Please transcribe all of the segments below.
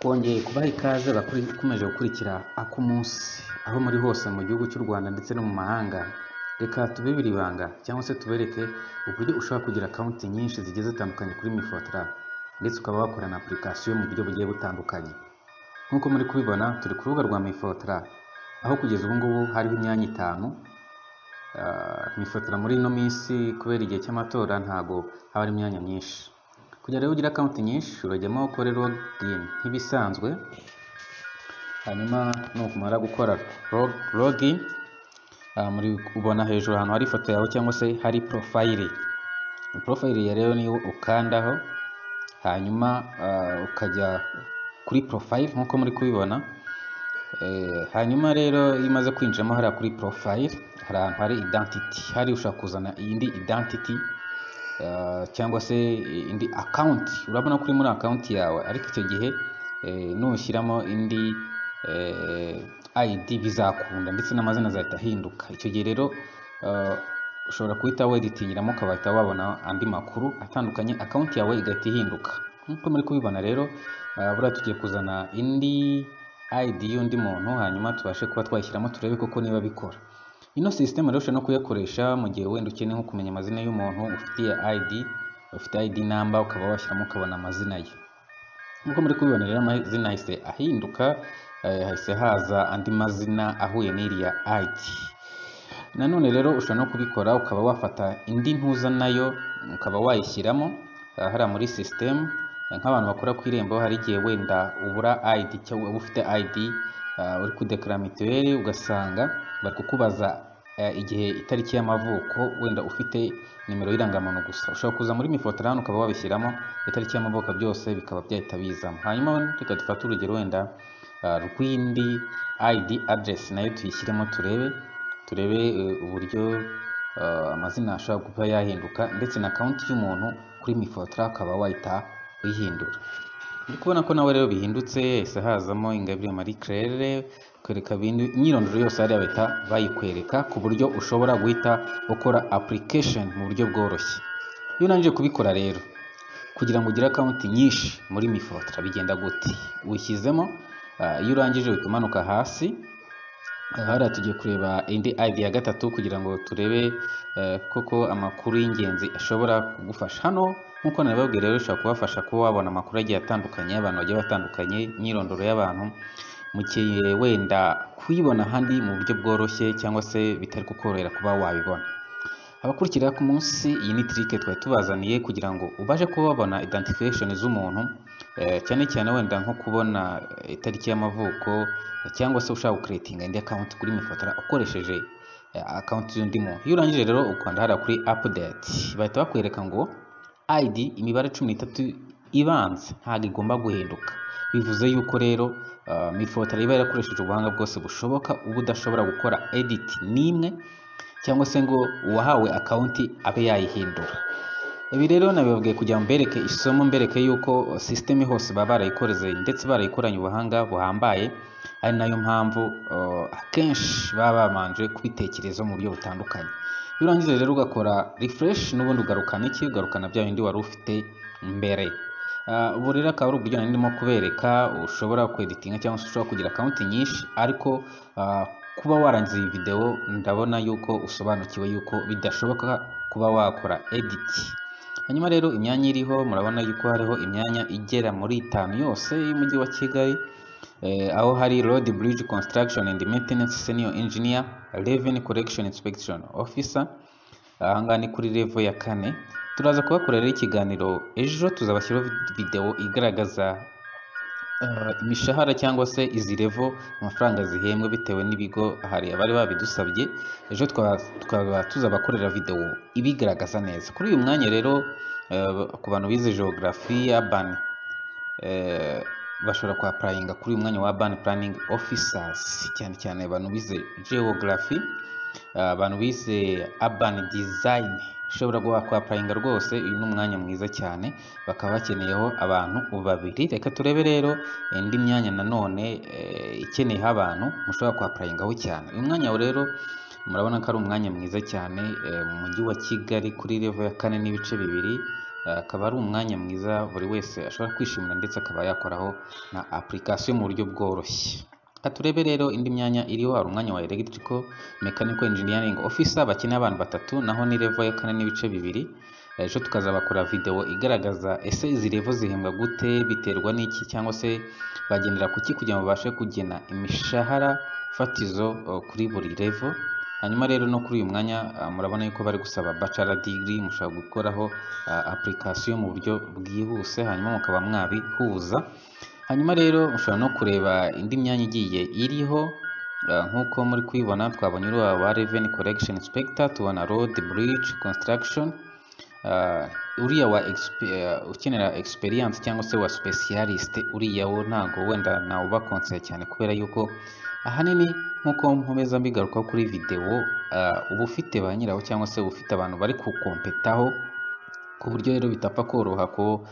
Twongeye kubaha ikaze abakomeje gukurikira Akumunsi aho muri hose mu gihugu cy'u Rwanda ndetse no mu mahanga. Reka tubibire ibanga cyangwa se tubereke uburyo ushobora kugira account nyinshi zigiye zitandukanye kuri MIFOTRA, ndetse ukaba wakora na application mu buryo bugiye butandukanye. Nk'uko muri kubibona, turi ku rubuga rwa MIFOTRA, aho kugeza ubu ngubu hariho imyanya itanu. MIFOTRA muri ino minsi, kubera igihe cy'amatora, ntago haba hari imyanya myinshi. Kugira rero ugire account nyinshi, urajyamo ukore login nk'ibisanzwe. Hanyuma nukumara gukora login, muri ubona hejuru ahantu hari ifoto yawe cyangwa se hari profile. Profile ya rero niyo ukandaho, hanyuma ukajya kuri profile nk'uko muri kubibona. Hanyuma rero iyo umaze kwinjiramo hariya kuri profile, hari ahantu hari identity, hari ushobora kuzana iyindi identity cyangwa se indi account. Urabona ko uri muri account yawe, ariko icyo gihe nushyiramo indi ID bizakunda, ndetse n'amazina azahita ahinduka. Icyo gihe rero ushobora guhita weditingiramo, ukabahita wabona andi makuru atandukanye, account yawe igahita ihinduka nk'uko muri kubibona. Rero buriya tugiye kuzana indi ID y'undi muntu, hanyuma tubashe kuba twayishyiramo, turebe koko niba bikora. Ino system rero ushobora no kuyakoresha mu gihe wenda ukeneye nko kumenya amazina y'umuntu ufitiye ID, ufite ID number, ukaba washyiramo ukabona amazina ye. Nk'uko muri kubibona rero, amazina ahise ahinduka, hahise haza andi mazina ahuye n'iriya ID. Nanone rero ushobora no kubikora ukaba wafata indi ntuza nayo ukaba wayishyiramo hariya muri system. Nk'abantu bakora ku Irembo, hari igihe wenda ubura ID cyangwa uba ufite ID, uri kudeklara mituweli, ugasanga bari kukubaza igihe, itariki y'amavuko, wenda ufite nimero y'irangamuntu gusa. Ushobora kuza muri MIFOTRA hano ukaba wabishyiramo, itariki y'amavuko, byose bikaba byahita bizamo. Hanyuma reka dufate urugero wenda rw'indi ID address, nayo tuyishyiremo, turebe uburyo amazina ashobora kuba yahinduka, ndetse na account y'umuntu kuri MIFOTRA ukaba wahita uyihindura. Ndi kubona ko nawe rero bihindutse, hahise hazamo Ingabire Marie Claire, kwereka ibindi imyirondoro yose hariya bahita bayikwereka, ku buryo ushobora guhita ukora application mu buryo bworoshye. Iyo urangije kubikora rero, kugira ngo ugire account nyinshi muri MIFOTRA bigenda gute? Wishyizemo, iyo urangije uhita umanuka hasi hariya. Tugiye kureba indi ID ya gatatu kugira ngo turebe koko amakuru y'ingenzi ashobora kugufasha hano. Nk'uko nabibabwiye rero, bishobora kubafasha kuba wabona amakuru agiye atandukanye y'abantu bagiye batandukanye, imyirondoro y'abantu, mu gihe wenda kuyibona ahandi mu buryo bworoshye cyangwa se bitari kukorohera kuba wabibona. Abakurikira ku munsi, iyi ni trick twari tubazaniye kugira ngo ubashe kuba wabona identification z'umuntu, cyane cyane wenda nko kubona itariki y'amavuko, cyangwa se ushaka gucreatinga indi account kuri MIFOTRA ukoresheje account y'undi muntu. Iyo urangije rero ukanda hariya kuri update, bahita bakwereka ngo ID imibare 13 ibanza ntabwo igomba guhinduka. Bivuze yuko rero MIFOTRA iba yarakoresheje ubuhanga bwose bushoboka, uba udashobora gukora edit n'imwe cyangwa se ngo uwahawe account abe yayihindura. Ibi rero nabibabwiye kugira ngo mbereke isomo, mbereke yuko system hose baba barayikoreze ndetse barayikoranye ubuhanga buhambaye, ari nayo mpamvu akenshi baba babanje kubitekereza mu buryo butandukanye. Iyo urangije rero ugakora refresh, n'ubundi ugarukana iki? Ugarukana bya bindi wari ufite mbere. Ubu rero akaba ari uburyo nari ndimo kubereka ushobora kweditinga cyangwa se ushobora kugira account nyinshi. Ariko kuba warangiza iyi video, ndabona yuko usobanukiwe yuko bidashoboka kuba wakora edit. Hanyuma rero imyanya iriho, murabona yuko hariho imyanya igera muri itanu yose y'umujyi wa Kigali, aho hari Road Bridge Construction and Maintenance Senior Engineer, Revenue Collection Inspection Officer. Ahangaha ni kuri level ya kane. Turaza kubakorera rero ikiganiro ejo, tuzabashyiraho video igaragaza imishahara cyangwa se izi level amafaranga zihembwa bitewe n'ibigo. Hari abari babidusabye, ejo tukaba tuzabakorera video ibigaragaza neza. Kuri uyu mwanya rero, ku bantu bize geography, urban, bashobora kuapplyinga kuri uyu mwanya wa urban planning officers, cyane cyane abantu bize geography, abantu bize urban design ushobora kuapplyinga rwose. Uyu ni umwanya mwiza cyane, bakaba bakeneyeho abantu babiri. Reka turebe rero indi myanya nanone ikeneyeho abantu mushobora kuapplyingaho cyane. Uyu mwanya rero murabona ko ari umwanya mwiza cyane, mu mujyi wa Kigali kuri level ya 4.2. Akaba ari umwanya mwiza buri wese ashobora kwishimira, ndetse akaba yakoraho na application mu buryo bworoshye. Reka turebe rero indi myanya iriho. Hari umwanya wa electrical mechanical engineering officer, bakeneye abantu batatu, naho ni level ya 4.2. Ejo tukazabakora video igaragaza ese izi level zihembwa gute, biterwa n'iki, cyangwa se bagendera kuki kugira ngo babashe kugena imishahara fatizo kuri buri level. Hanyuma rero no kuri uyu mwanya murabona yuko bari gusaba bachelor degree. Mushobora gukoraho application mu buryo bwihuse, hanyuma mukaba mwabihuza. Hanyuma rero mushobora no kureba indi myanya igiye iriho. Nk'uko muri kuyibona, twabonye uriya wa revenue collection inspector, tubona road bridge construction, uriya wa ukenera experience cyangwa se wa specialist. Uriya wo ntago wenda nawubakonseye cyane, kubera yuko ahanini, nk'uko nkomeza mbigarukaho kuri video, uba ufite ba nyirawo cyangwa se uba ufite abantu bari kukompetaho, ku buryo rero bitapfa koroha ko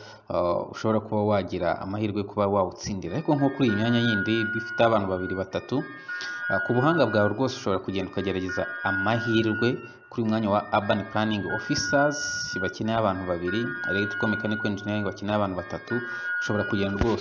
ushobora kuba wagira amahirwe yo kuba wawutsindira. Ariko nko kuri iyi myanya yindi bifite abantu babiri, batatu, ku buhanga bwawe rwose ushobora kugenda ukagerageza amahirwe. Kuri uyu mwanya wa urban planning officers bakeneye abantu babiri, electrical mechanical engineering bakeneye abantu batatu, ushobora kugenda rwose.